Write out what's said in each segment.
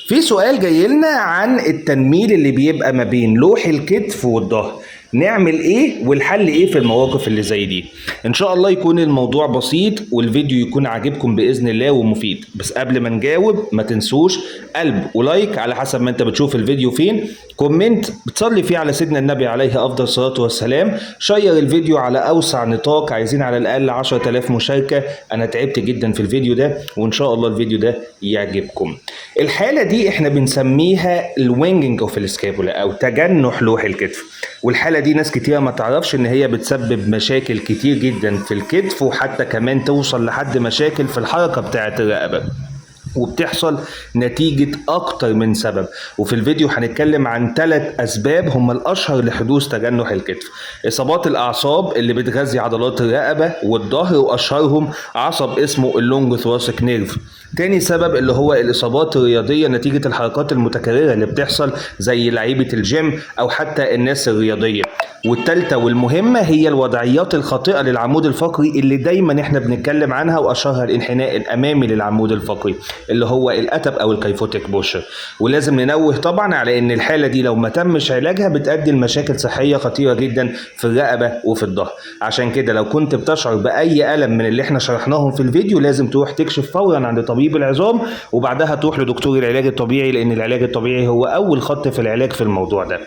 في سؤال جاي لنا عن التنميل اللي بيبقى ما بين لوح الكتف والظهر، نعمل ايه والحل ايه في المواقف اللي زي دي؟ ان شاء الله يكون الموضوع بسيط والفيديو يكون عاجبكم باذن الله ومفيد. بس قبل ما نجاوب ما تنسوش قلب و like على حسب ما انت بتشوف الفيديو فين، comment بتصلي فيه على سيدنا النبي عليه افضل الصلاة والسلام، share الفيديو على اوسع نطاق، عايزين على الاقل 10,000 مشاركة. انا تعبت جدا في الفيديو ده وان شاء الله الفيديو ده يعجبكم. الحالة دي احنا بنسميها ال winging of ال scapula او تجنح لوح الكتف، والحالة دي ناس كتير ما تعرفش ان هي بتسبب مشاكل كتير جدا في الكتف، وحتى كمان توصل لحد مشاكل في الحركة بتاعة الرقبة، وبتحصل نتيجة أكتر من سبب. وفي الفيديو هنتكلم عن 3 أسباب هم الأشهر لحدوث تجنح الكتف: إصابات الأعصاب اللي بتغذي عضلات الرقبة والظهر، وأشهرهم عصب اسمه ال long thoracic nerve. تاني سبب اللي هو الإصابات الرياضية نتيجة الحركات المتكررة اللي بتحصل زي لعيبة الجيم أو حتى الناس الرياضية. والتالتة والمهمة هي الوضعيات الخاطئة للعمود الفقري اللي دايما احنا بنتكلم عنها، وأشهرها الانحناء الأمامي للعمود الفقري اللي هو ال ATP أو ال kyphotic posture. ولازم ننوه طبعا على إن الحالة دي لو ما تمش علاجها بتؤدي لمشاكل صحية خطيرة جدا في الرقبة وفي الظهر. عشان كده لو كنت بتشعر بأي ألم من اللي احنا شرحناهم في الفيديو لازم تروح تكشف فورا عند طبيب العظام، وبعدها تروح لدكتور العلاج الطبيعي، لأن العلاج الطبيعي هو أول خط في العلاج في الموضوع ده.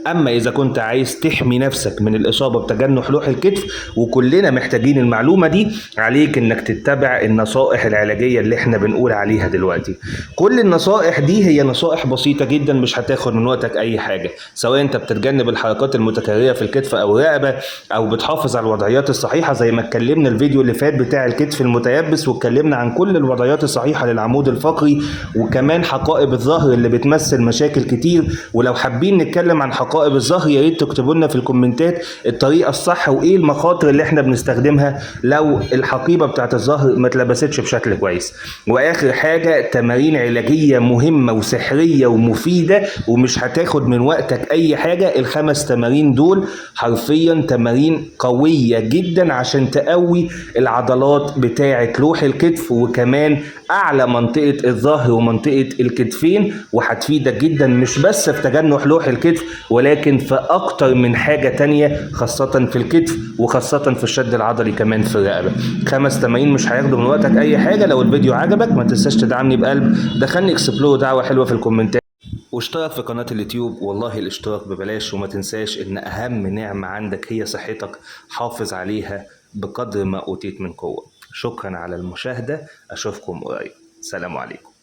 أما إذا كنت عايز تحمي نفسك من الإصابة بتجنح لوح الكتف، وكلنا محتاجين المعلومة دي، عليك إنك تتبع النصائح العلاجية اللي إحنا بنقول عليها دلوقتي. كل النصائح دي هي نصائح بسيطة جدا، مش هتاخد من وقتك أي حاجة، سواء أنت بتتجنب الحركات المتكررة في الكتف أو الرقبة، أو بتحافظ على الوضعيات الصحيحة زي ما اتكلمنا الفيديو اللي فات بتاع الكتف المتيبس، واتكلمنا عن كل الوضعيات الصحيحة للعمود الفقري، وكمان حقائب الظهر اللي بتمثل مشاكل كتير. ولو حابين نتكلم عن حقائب الظهر يا ريت تكتبوا لنا في الكومنتات الطريقة الصح وايه المخاطر اللي احنا بنستخدمها لو الحقيبة بتاعت الظهر ما اتلبستش بشكل كويس. واخر حاجة، تمارين علاجية مهمة وسحريه ومفيدة ومش هتاخد من وقتك اي حاجة. ال5 تمارين دول حرفيا تمارين قوية جدا عشان تقوي العضلات بتاعت لوح الكتف، وكمان اعلى منطقة الظهر ومنطقة الكتفين، وهتفيدك جدا مش بس في تجنح لوح الكتف ولكن في اكتر من حاجة تانية، خاصة في الكتف وخاصة في الشد العضلي كمان في الرقبة. 5 تمارين مش هياخدوا من وقتك اي حاجة. لو الفيديو عجبك ما تنساش تدعمني بقلب، دخلني explore دعوة حلوة في الكومنتات، واشترك في قناة اليوتيوب، والله الاشتراك ببلاش. وما تنساش ان اهم نعمة عندك هي صحتك، حافظ عليها بقدر ما اوتيت من قوة. شكرا على المشاهدة، اشوفكم قريب. سلام عليكم.